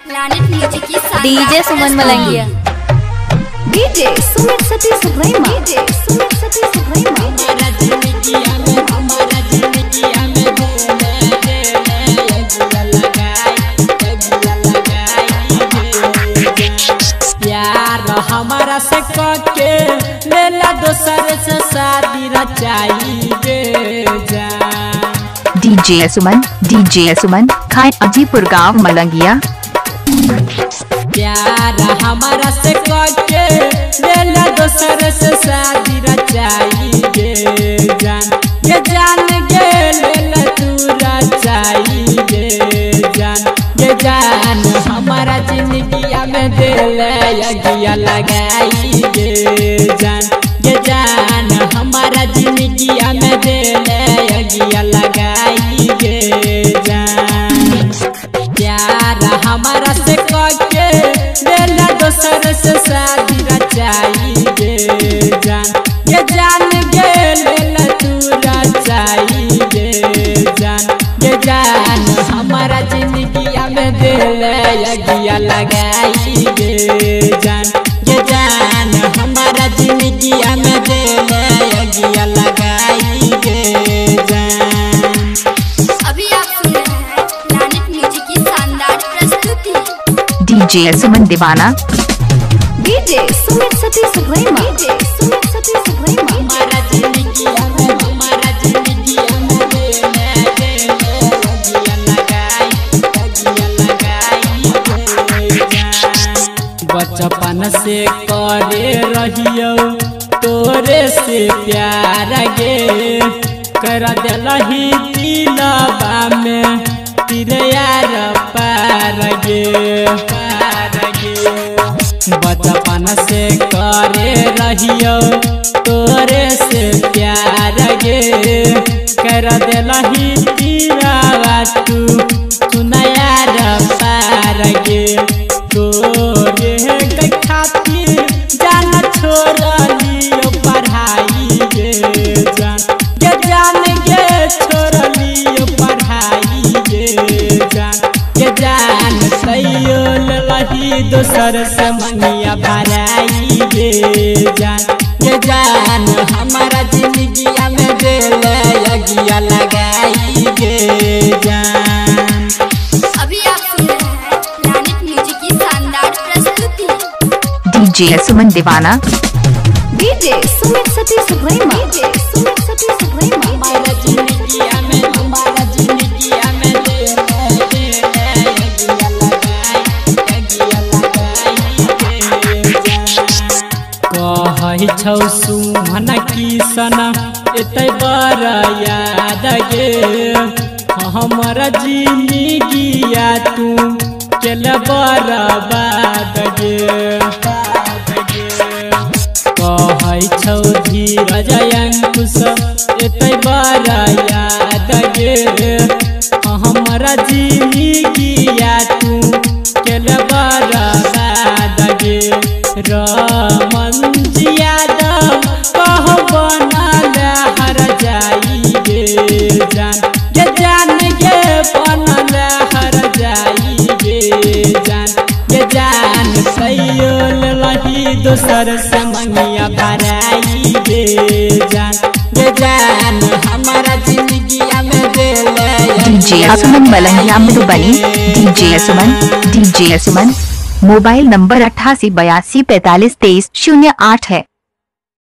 DJ Suman Malangia, DJ Sumit Satish Rema, DJ Sumit Satish Rema. प्यार हमारा से कके लेला दोसर से शादी रचाई गे जा। डीजे सुमन खाए अजीपुर गांव मलंगिया। प्यार हमारा से कके लेला दोसर से शादी रचाई गे जान, ये जान गे लेला तू रचाई गे जान, ये जान हमारा जिंदगिया में दिल अगिया लगाई गे जान, ये जान हमारा जिंदगिया में दिल अगिया लगाई गे जान। प्यार हमारा से कके लेला दोसर से शादी रचाई गे जान, ये जान गे लेला तू रचाई गे जान, ये जान हमारा जिंदगिया में दिल अगिया लगाई गे जान, ये जान हमारा जिंदगिया में दिल अगिया लगाई गे जान। अभी आप सुन रहे हैं प्लैनेट म्यूजिक की शानदार प्रस्तुति। डीजे सुमन दीवाना, डीजे सुमित सतीश रेमा, डीजे सुमित सतीश रेमा। हमारा जिंदगिया में हमारा जिंदगिया में दिल अगिया लगाई जान। बचपन से करे रहियो तोरे से प्यार गे, कर दिलही दिलबा में तेरे यार पार गे, पार गे। बचपन से करे रहियो तोरे से प्यार गे, कर दिलही दिलबा तू सुनयार पार गे। तोरे के खातिर जान छोड़लियो पढ़ाई गे जान, गे जान गे छोड़लियो पढ़ाई गे जान, गे जान तैयो लही दोसर से मंगिया भराई गे जान, गे जान हमारा जिंदगिया में दिल अगिया लगाई गे जान। अभी आप सुन रहे हैं प्लैनेट म्यूजिक की शानदार प्रस्तुति। डीजे सुमन दीवाना, डीजे सुमित सतीश रेमा, डीजे सुमित सतीश रेमा। हमारा जिंदगिया में हमारा जिंदगिया में दिल अगिया लगाई गे जान। कहै छौ सुमन किशन एतै बड़ याद गे, हमारा जिंदगिया तू केल बर्बाद गे। कहै छौ धीरज अंकुश एतै बड़ याद गे, हमारा जिंदगिया तू केल बर्बाद गे। रमन यादव कह बनल हर जाई गे जान, गे जान गे बनल हर जाई गे जान, गे जान तैयो लही दोसर से मंगिया भराई गे जान, गे जान हमारा जिंदगिया में दिल। DJ Suman Malangiya Madhubani, DJ Suman mobile number 88 82 45 23 08 है।